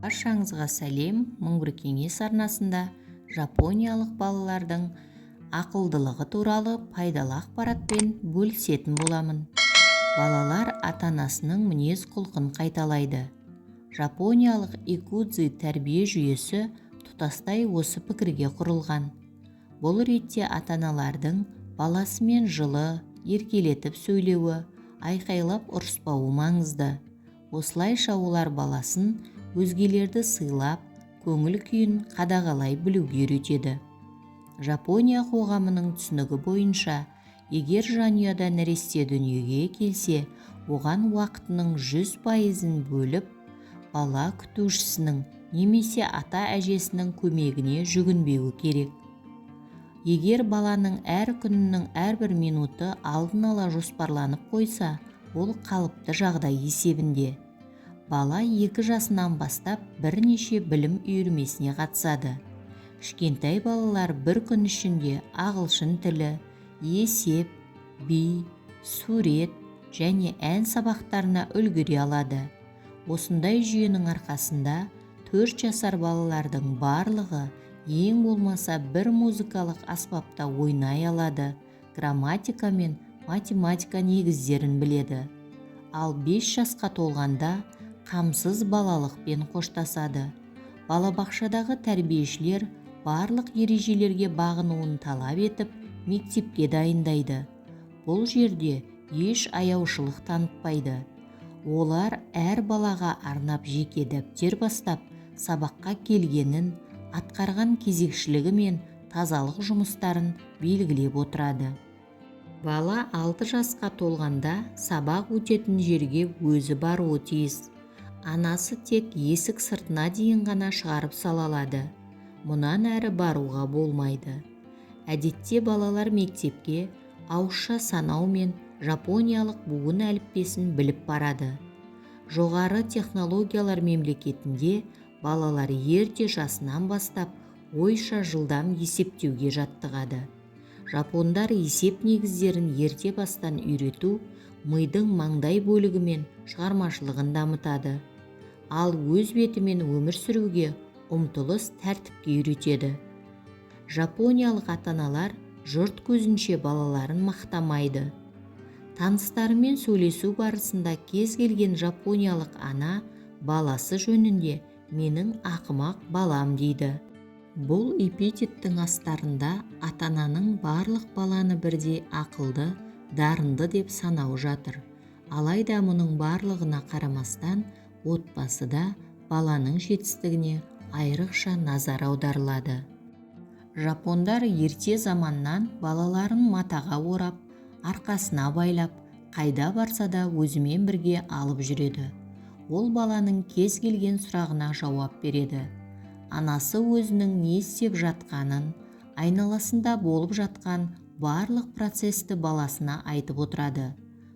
Баршаңызға сәлем! 1001 кеңес арнасында жапониялық балалардың ақылдылығы туралы пайдалы ақпаратпен бөлісетін боламын. Балалар ата-анасының мінез-құлқын қайталайды. Жапониялық икудзи тәрбие жүйесі тұтастай осы пікірге құрылған. Бұл ретте ата-аналардың баласымен жылы, еркелетіп сөйлеуі, айқайлап ұрыспауы маңызды. Осылайша олар баласын өзгелерді сыйлап, көңіл күйін қадағалай білуге үйретеді. Жапония қоғамының түсінігі бойынша, егер жанұяда нәресте дүниеге келсе, оған уақытының 100%-ын бөліп, бала күтушісінің немесе ата-әжесінің көмегіне жүгінбеуі керек. Егер баланың әр күнінің әрбір минуты алдын ала жоспарланып қойса, ол қалыпты жағдай есебінде. Бала 2 жасынан бастап бірнеше білім үйірмесіне қатысады. Кішкентай балалар бір күн ішінде ағылшын тілі, есеп, би, сурет және ән сабақтарына үлгере алады. Осындай жүйенің арқасында 4 жасар балалардың барлығы ең болмаса бір музыкалық аспапта ойнай алады, грамматика мен математика негіздерін біледі. Ал 5 жасқа толғанда қамсыз балалықпен қоштасады. Балабақшадағы тәрбиешілер барлық ережелерге бағынуын талап етіп, мектепке дайындайды. Бұл жерде еш аяушылық танытпайды. Олар әр балаға арнап жеке дәптер бастап, сабаққа келгенін, атқарған кезекшілігі мен тазалық жұмыстарын белгілеп отырады. Бала 6 жасқа толғанда сабақ өтетін жерге өзі баруы тиіс. Анасы тек есік сыртына дейін ғана шығарып сала алады, мұнан әрі баруға болмайды. Әдетте балалар мектепке ауызша санау мен жапониялық буын әліппесін біліп барады. Жоғары технологиялар мемлекетінде балалар ерте жасынан бастап ойша жылдам есептеуге жаттығады. Жапондар есеп негіздерін ерте бастан үйрету мидың маңдай бөлігі мен шығармашылығын дамытады, ал өз бетімен өмір сүруге ұмтылыс тәртіпке үйретеді. Жапониялық ата-аналар жұрт көзінше балаларын мақтамайды. Таныстарымен сөйлесу барысында кез келген жапониялық ана баласы жөнінде «менің ақымақ балам» дейді. Бұл эпитеттің астарында ата-ананың барлық баланы бірдей ақылды, дарынды деп санауы жатыр. Алайда мұның барлығына қарамастан, отбасыда баланың жетістігіне айрықша назар аударылады. Жапондар ерте заманнан балаларын матаға орап, арқасына байлап, қайда барса да өзімен бірге алып жүреді. Ол баланың кез келген сұрағына жауап береді. Анасы өзінің не істеп жатқанын, айналасында болып жатқан барлық процесті баласына айтып отырады.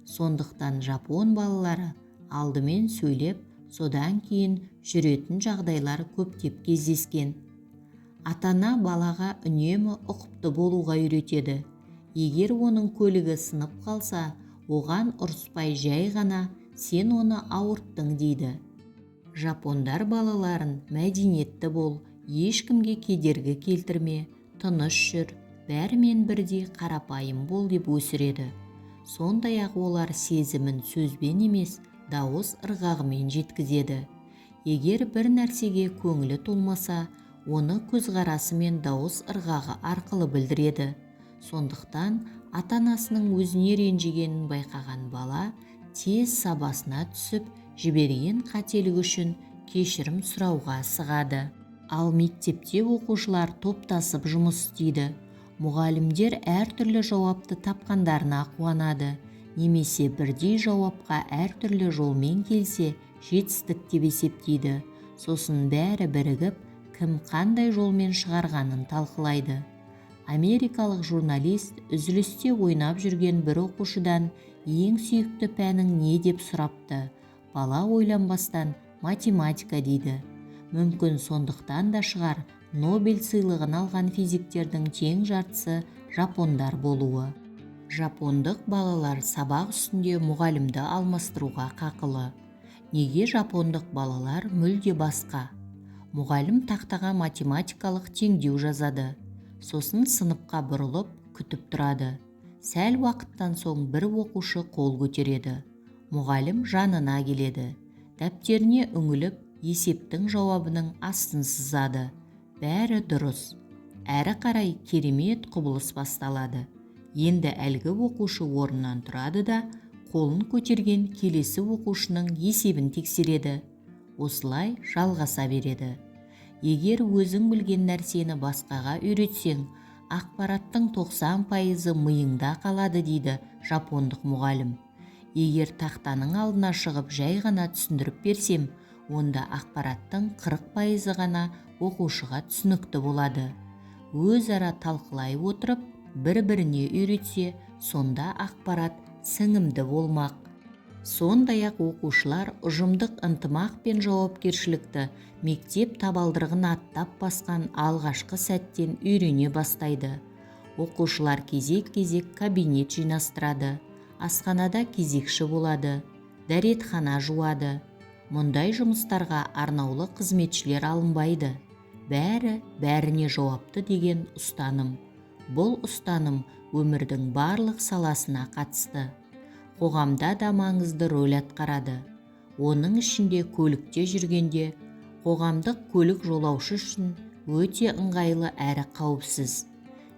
Сондықтан жапон балалары алдымен сөйлеп, содан кейін жүретін жағдайлар көптеп кездескен. Ата-ана балаға үнемі ұқыпты болуға үйретеді. Егер оның көлігі сынып қалса, оған ұрыспай, жай ғана «сен оны ауырттың» дейді. Жапондар балаларын мәдениетті бол, ешкімге кедергі келтірме, тыныш жүр, бәрімен бірдей қарапайым бол деп өсіреді. Сондай-ақ олар сезімін сөзбен емес, дауыс ырғағымен жеткізеді. Егер бір нәрсеге көңілі толмаса, оны көзқарасы мен дауыс ырғағы арқылы білдіреді. Сондықтан ата-анасының өзіне ренжігенін байқаған бала тез сабасына түсіп, жіберген қателігі үшін кешірім сұрауға асығады. Ал мектепте оқушылар топтасып жұмыс істейді. Мұғалімдер әртүрлі жауапты тапқандарына қуанады немесе бірдей жауапқа әртүрлі жолмен келсе, жетістік деп есептейді. Сосын бәрі бірігіп, кім қандай жолмен шығарғанын талқылайды. Америкалық журналист үзілісте ойнап жүрген бір оқушыдан ең сүйікті пәнің не деп сұрапты. Бала ойланбастан «математика» дейді. Мүмкін, сондықтан да шығар, Нобель сыйлығын алған физиктердің тең жартысы жапондар болуы. Жапондық балалар сабақ үстінде мұғалімді алмастыруға қақылы. Неге жапондық балалар мүлде басқа? Мұғалім тақтаға математикалық теңдеу жазады. Сосын сыныпқа бұрылып, күтіп тұрады. Сәл уақыттан соң бір оқушы қол көтереді. Мұғалім жанына келеді. Дәптеріне үңіліп, есептің жауабының астын сызады. Бәрі дұрыс. Әрі қарай керемет құбылыс басталады. Енді әлгі оқушы орнынан тұрады да, қолын көтерген келесі оқушының есебін тексереді. Осылай жалғаса береді. Егер өзің білген нәрсені басқаға үйретсең, ақпараттың 90%-ы миыңда қалады, дейді жапондық мұғалім. Егер тақтаның алдына шығып жай ғана түсіндіріп берсем, онда ақпараттың 40%-ы ғана оқушыға түсінікті болады. Өзара талқылай отырып, бір-біріне үйретсе, сонда ақпарат сіңімді болмақ. Сондай-ақ оқушылар ұжымдық ынтымақ пен жауапкершілікті мектеп табалдырығын аттап басқан алғашқы сәттен үйрене бастайды. Оқушылар кезек-кезек кабинет жинастырады, асханада кезекші болады, дәретхана жуады. Мұндай жұмыстарға арнаулы қызметшілер алынбайды. Бәрі бәріне жауапты деген ұстаным. Бұл ұстаным өмірдің барлық саласына қатысты. Қоғамда да маңызды рөл атқарады. Оның ішінде көлікте жүргенде қоғамдық көлік жолаушы үшін өте ыңғайлы әрі қауіпсіз.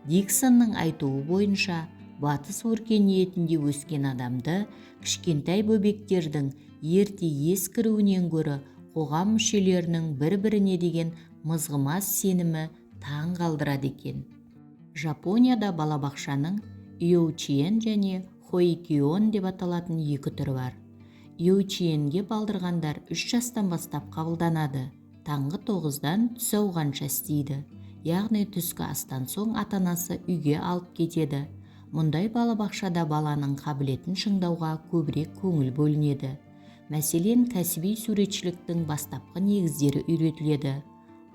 Диксонның айтуы бойынша, батыс өркениетінде өскен адамды кішкентай бөбектердің ерте ес кіруінен гөрі қоғам мүшелерінің бір-біріне деген мызғымас сенімі таң қалдырады екен. Жапонияда балабақшаның йоучиен және хоикуэн деп аталатын екі түрі бар. Йоучиенге балдырғандар 3 жастан бастап қабылданады. Таңғы 9-дан түс ауғанша істейді. Яғни түскі астан соң ата-анасы үйге алып кетеді. Мұндай балабақшада баланың қабілетін шыңдауға көбірек көңіл бөлінеді. Мәселен, кәсіби суретшіліктің бастапқы негіздері үйретіледі.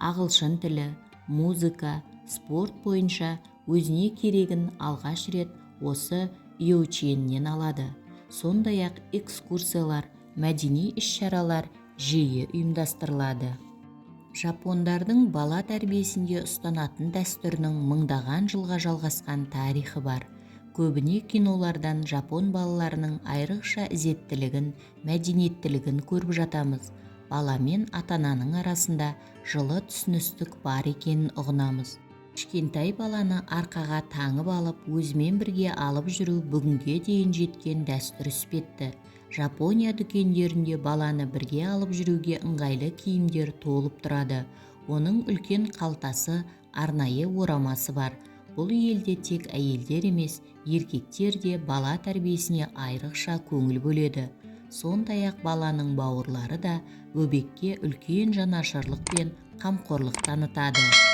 Ағылшын тілі, музыка, спорт бойынша өзіне керегін алғаш рет осы йоучиеннен алады. Сондай-ақ экскурсиялар, мәдени іс-шаралар жиі ұйымдастырылады. Жапондардың бала тәрбиесінде ұстанатын дәстүрінің мыңдаған жылға жалғасқан тарихы бар. Көбіне кинолардан жапон балаларының айрықша ізеттілігін, мәдениеттілігін көріп жатамыз. Бала мен ата-ананың арасында жылы түсіністік бар екенін ұғынамыз. Кішкентай баланы арқаға таңып алып, өзімен бірге алып жүру бүгінге дейін жеткен дәстүр іспетті. Жапония дүкендерінде баланы бірге алып жүруге ыңғайлы киімдер толып тұрады. Оның үлкен қалтасы, арнайы орамасы бар. Бұл елде тек әйелдер емес, еркектер де бала тәрбиесіне айрықша көңіл бөледі. Сондай-ақ баланың бауырлары да бөбекке үлкен жанашырлық пен қамқорлық танытады.